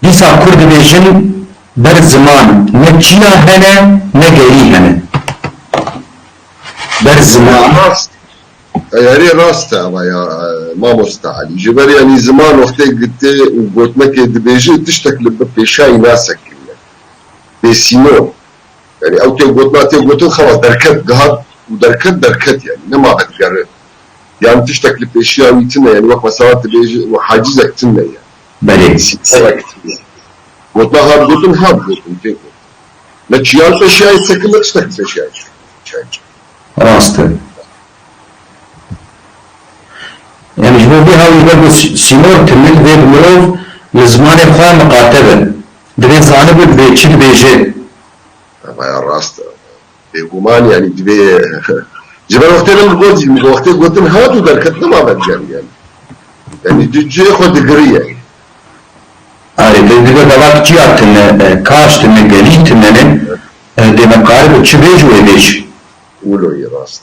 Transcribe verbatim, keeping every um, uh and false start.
Dîsa Kurd dibêjin ber ziman ne çiya hene ne gerî hene. Ber ziman. Rast. Erê rast e ama ya e, mamosta Elî. Ji ber yanî ziman wextê gitê û gotinekê dibêje tiştek li bi pêşayî nasekiriye. Bêsînor. Yanî ew tê gotina tê gotin xelas derket gihat û derket derket yanî. Nema vedigere. Yanî tiştek li pêşiya wî tune yanî wek mesela dibêje û hacizek tune ye. Belê. Sînorek tune ye. Gotina hat gotin hat gotin tê gotin. Ne çiyan pêşiya yê sekin ne tiştek li pêşiya yê sekin. Rast e. Yanî ji bo vê hawî ber ku sî- sînor tune divê bi mirov li zimanê xwe miqate be. Divê zanibû divê çi dibêje. Ama ya rast e. Bêguman yanî divê ji ber wextê min got jî min wextê gotin hat û derket nema vedigere yanî. Yanî tu cihê xwe digirî yanî. Arê, dê dibe gava çiya tune, e, kaş tune, gerî tune ne, e, dê me karibû çi bêj wê bêj. Wilo yî rast.